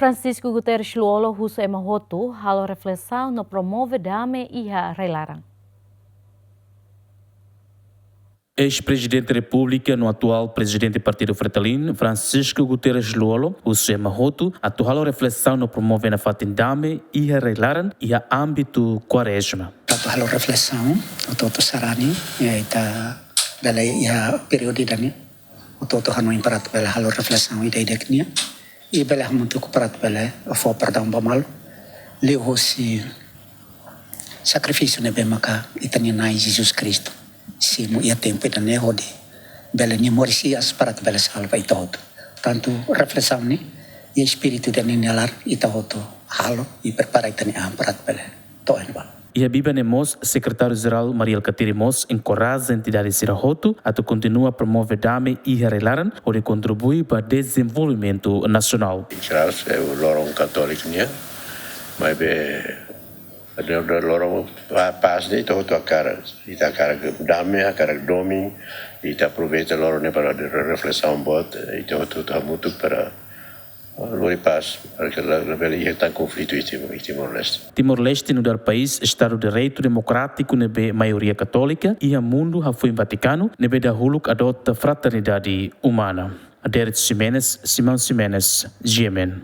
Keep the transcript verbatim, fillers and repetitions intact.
Francisco Guterres Lú-Olo husu ema hotu halo reflesaun no promove dame iha rai-laran. Eis-Prezidente Repúblika no atuál Prezidente Partidu Fretilin, Francisco Guterres Lú-Olo, husu ema hotu atu halo reflesaun no promove nafatin dame iha rai-laran iha ámbitu Kuarezma. Atu halo reflesaun, hotu-hotu sarani, ita bele iha períodu ida-ne'e, hotu-hotu hanoin para atu bele halo reflesaun ida-idak nian, i bele hamutuk para atu bele fó perdaun ba malu, liuhosi sakrifísiu ne'ebé maka ita-nia Na'i Jesus Kristu simu iha tempu ida-ne'e hodi bele nia moris hi'as para atu bele salva ita hotu. Tantu reflesaun ne'e, iha espíritu ida-ne'e nia laran ita hotu halo i prepara ita-nia an para atu bele to'o iha ne'ebá. Iha biban ne'e mós, Sekretáriu-Jerál Mari Alkatiri mós enkoraja entidade sira hotu atu kontinua promove dame iha rai-laran hodi kontribui ba dezenvolvimentu nasionál. Jelas, eh, loron katólika nian, maibé loron pás ne'e ita hotu hakarak, ita hakarak dame, hakarak domin, ita aproveita loron ne'e para reflesaun boot, ita hotu hamutuk para lori pás, para ke labele iha tan konflitu iha Timor-Leste. Timor-Leste nu'udar país Estadu Direitu Demokrátiku ne'ebé maioria katólika iha mundu hafoin Vatikanu ne'ebé dahuluk adota fraternidade umana. Adérito Ximenes, Simão Ximenes, G M N.